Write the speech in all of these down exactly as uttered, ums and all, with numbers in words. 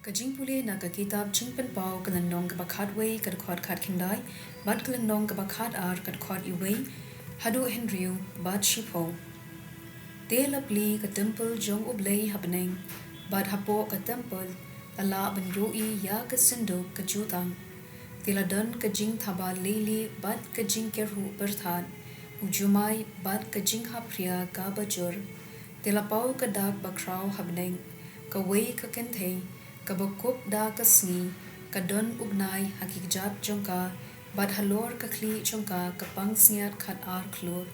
Ka jingpule na ka kitab Jingpynpaw ka lynnong kaba khatwei ka dkhot khatkhyndai, bad ka lynnong kaba khatar ka dkhot iwei haduh hynriew bad shiphew. Te la plie ka templ jong U Blei ha bneng, bad hapoh ka templ la lah ban ïohi ïa ka synduk ka jutang. Te la don ka jingthaba leilieh bad ka jingkyrhuh pyrthat, u jumai bad ka jinghapphria kaba jur. Te la paw ka dak bakhraw ha bneng, kawei ka kynthei, kaba kup da ka sngi, ka don u bnai ha ki kjat jong ka, bad halor ka khlieh jong ka ka pansngiat khatar khlur.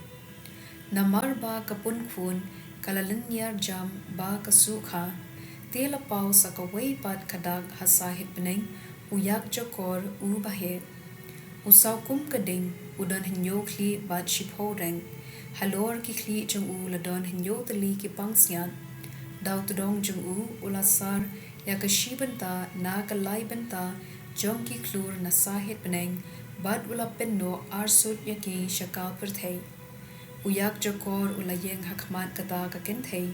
Namar ba ka punkhun ka la lynñiar jam ba ka sukha. Te la paw sa kawei pat ka dak ha sahit bneng, u ïakjakor uba heh. U saw kum ka ding, u don hynñiew khlieh bad shiphew reng. Halor ki khlieh jong u la don hynñiew tylli ki pansngiat. Da u tdong jong u u la sar ïa ka shi bynta na ka lai bynta jong ki khlur na sahit bneng, bad u la pynnoh arsut ïa ki sha ka pyrthei. U ïakjakor u la ïeng ha khmat kata ka kynthei,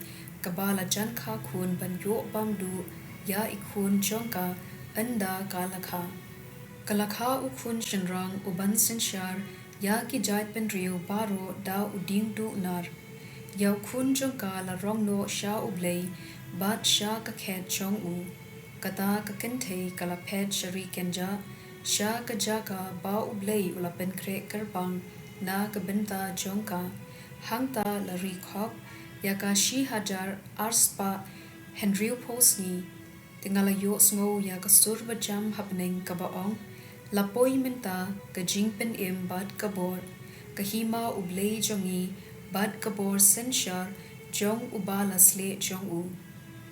kaba la jan kha khun ban ïoh bam duh ïa i khun jong ka ynda ka la kha. Ka la kha u khun shynrang uban synshar ïa ki jaitbynriew baroh da u dieng duh nar. Ïa u khun jong ka la rong noh sha U Blei bad sha ka khet jong u. Kata ka kynthei ka la phet sha ri kynjah, sha ka jaka ba U Blei u la pynkhreh kyrpang na ka bynta jong ka. Hangta la ri khop ïa ka shi hajar arspah hynriewphew sngi. Te nga la ïohsngew ïa ka sur bajam ha bneng kaba ong, la poi mynta ka jingpynim bad ka bor, ka hima U Blei jong ngi, bad ka bor synshar jong uba la sleh jong u.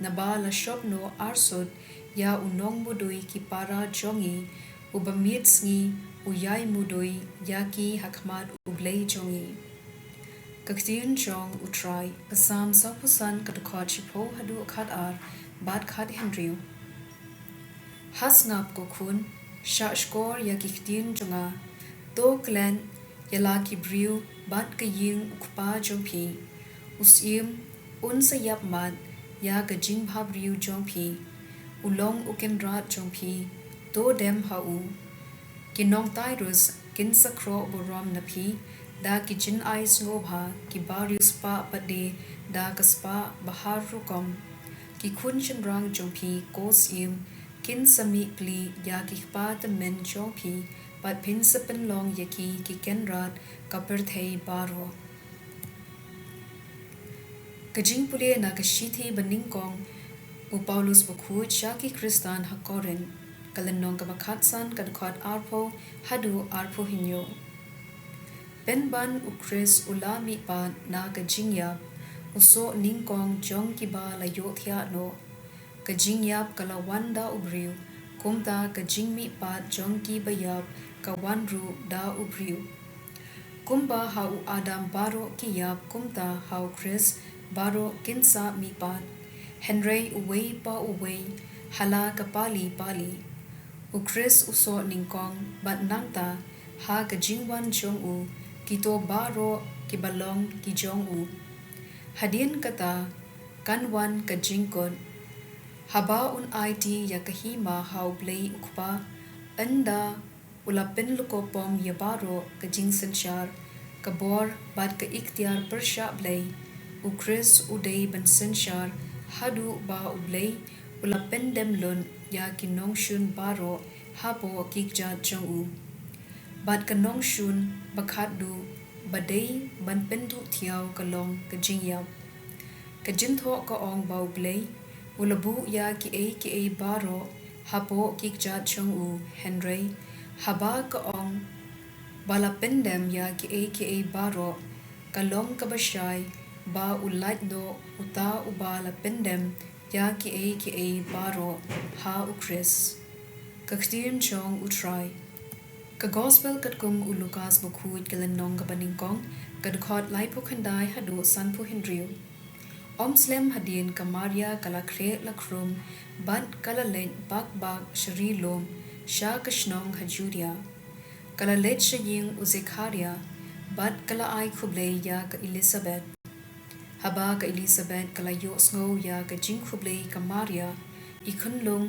Naba la shop noh arsut ïa u nongmudui ki para jong ngi, uba miet sngi u ïai mudui ïa ki ha khmat U Blei jong ngi. Ka ktien jong U Trai. Ka Salm sawphew san, ka dkhot shiphew haduh khatar bad khathynriew. Ha sngap, ko khun, shah shkor ïa ki ktien jong nga. To klet ïa la ki briew bad ka ïing u kpa jong phi. U syiem un sa ïap mat ïa ka jingbhabriew jong phi. U long u kynrad jong phi, to dem ha u. Ki nong Tirus kin sa khroh burom na phi da ki jingai sngewbha, kiba riewspah pat de da ka spah ba har rukom. Ki khun shynrang jong phi, ko syiem, kin sa mih pli ïa ki kpa tymmen jong phi, bad phin sa pynlong ïa ki ki kynrad ka pyrthei baroh. Ka jingpule na ka shithi banyngkong u Paulus bakhuid sha ki Khristan ha Korinth, ka lynnong kaba khatsan, ka dkhot arphew haduh arphew hynñiew. Pynban u Khrist u la mihpat na ka jingïap, u soh nyngkong jong kiba la ïohthiah noh. Ka jingïap ka la wan da u briew, kumta ka jingmihpat jong kiba ïap ka wan ruh da u briew. Kumba ha u Adam baroh ki ïap, kumta ha u Khrist baroh kin sa mihpat. Hynrei uwei pa uwei ha la ka pali pali. U Khrist u soh nyngkong, bad nangta ha ka jingwan jong u, kito baroh kiba long ki jong u. Hadien kata kan wan ka jingkut, haba un aiti ïa ka hima ha U Blei U Kpa, ynda u la pynlyngkhuh pom ïa baroh ka jingsynshar, ka bor bad ka iktiar pyrshah Blei. U Khrist u dei ban synshar haduh ba U Blei u la pyndem lut ïa ki nongshun baroh hapoh ki kjat jong u. Bad ka nongshun ba khatduh ba dei ban pynduh thiaw ka long ka jingïap. Ka jingthoh ka ong ba U Blei u la buh ïa kiei kiei baroh hapoh ki kjat jong u, hynrei haba ka ong ba la pyndem ïa kiei kiei baroh, ka long kaba shai ba u lait noh uta uba la pyndem ïa kiei kiei baroh ha U Khrist. Ka ktien jong U Trai. Ka Gospel katkum u Lukas bakhuid, ka lynnong kaba nyngkong, ka dkhot laiphew khyndai haduh sanphew hynriew. Ym slem hadien ka Maria ka la khreh la khrum bad ka la leit bak bak sha ri lum sha ka shnong ha Judia. Ka la leit sha ïing u Zekharia bad ka la ai khublei ïa ka Elisabet. Haba ka Elisabet ka la ïohsngew ïa ka jingkhublei ka Maria, i khunlung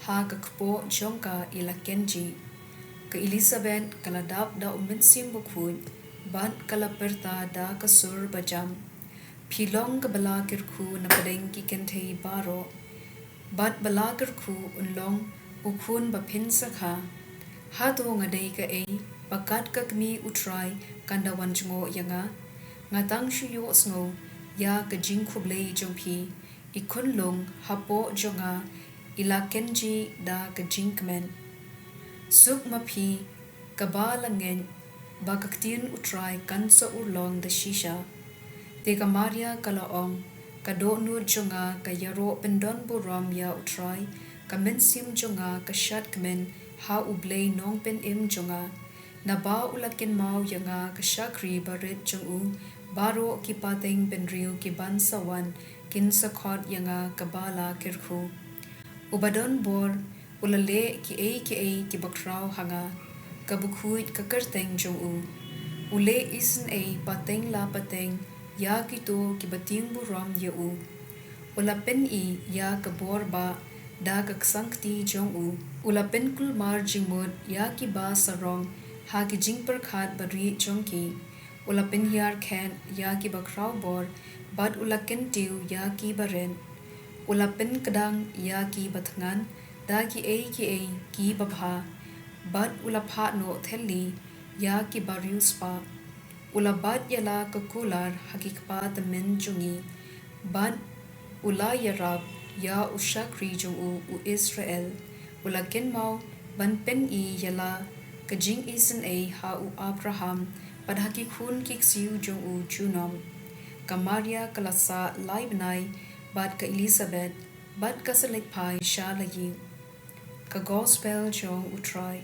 ha ka kpoh jong ka i la kynjih. Ka Elisabeth ka la dap da U Mynsiem Bakhuid, bad ka la pyrta da ka sur bajam: Phi long kaba la kyrkhu napdeng ki kynthei baroh, bad ba la kyrkhu un long u khun ba phin sakha. Hato nga dei kaei ba kat ka kmie U Trai kan da wan jngoh ïa nga? Nga tang shu ïohsngew ïa ka jingkhublei jong phi, i khunlung hapoh jong nga i la kynjih da ka jingkmen. Suk ma phi kaba la ngeit ba ka ktien U Trai kan sa urlong da shisha. Te ka Maria ka la ong: Ka dohnud jong nga ka ïaroh pyndonburom ïa U Trai; ka mynsiem jong nga ka shadkmen ha U Blei Nongpynim jong nga, naba u la kynmaw ïa nga ka shakri barit jong u. Baroh ki pateng bynriew ki ban sa wan kin sa khot ïa nga kaba la kyrkhu. Uba don bor u la leh kiei kiei kiba khraw ha nga, ka bakhuid ka kyrteng jong u. U leh isynei pateng la pateng ïa kito kiba tieng burom ïa u. U la pyni ïa ka bor bah da ka ksangkti jong u. U la pynkulmar jingmut ïa kiba sarong ha ki jingpyrkhat barieh jong ki. U la pynhiar khet ïa kiba khraw bor, bad u la kyntiew ïa ki barit. U la pynkdang ïa ki bathngan da kiei kiei kiba bha, bad u la phah noh thylli ïa kiba riewspah. U la bat ïa la ka kular ha ki kpa tymmen jong ngi, bad u la ïarap ïa u shakri jong u, u Israel. U la kynmaw ban pyni ïa la ka jingisynei ha u Abraham, bad ha ki khun ki ksiew jong u junom. Ka Maria ka la sah lai bnai bad ka Elisabeth, bad ka sa leit phai sha la ïing. Ka Gospel jong U Trai.